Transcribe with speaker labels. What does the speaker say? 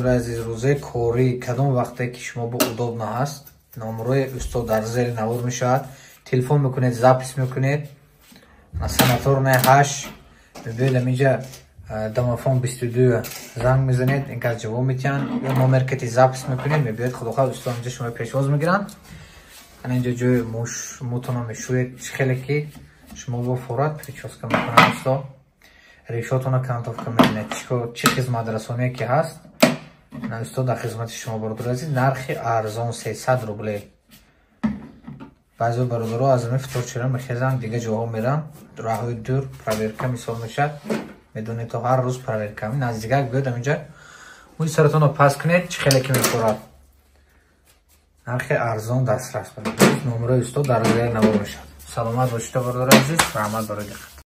Speaker 1: Бародари азиз, рӯзаи корӣ кадом вақте ки шумо бо удобно ҳаст, номерои устод дар зери навор мешавад, телефон мекунед, запись мекунед. Санаторная 8 мебиёед, аминҷа домофон 22 занг мезанед, ин кас ҷавоб метиҳанд, ё номер кати запись мекунед, мебиёед, худохоҳ, устод инҷа шумо пешвоз мегиранд. Ана инҷа ҷои мутона мешӯед, чӣ хеле ки шумо бо форат прическа мекунанд устод, решотона кантовка мебинед, чӣ хизматрасоние ки ҳаст, устод дар хизмати шумо. Бародари азиз, нархи арзон 300 рубле. Баъзе бародаро аз ами фторчера мехезанд, дига ҷоҳо меранд, роҳҳои дур, проверка мисол мешавад, медонед, то ҳар рӯз проверка. Наздикак биёд, аминҷа мӯи саратонро пас кунед, чӣ хеле ки мефорад, нархи арзон, дастрас. Номерои устод дар зери навор мешавад. Саломат бошед, бародари азиз, раҳмат барои диққат.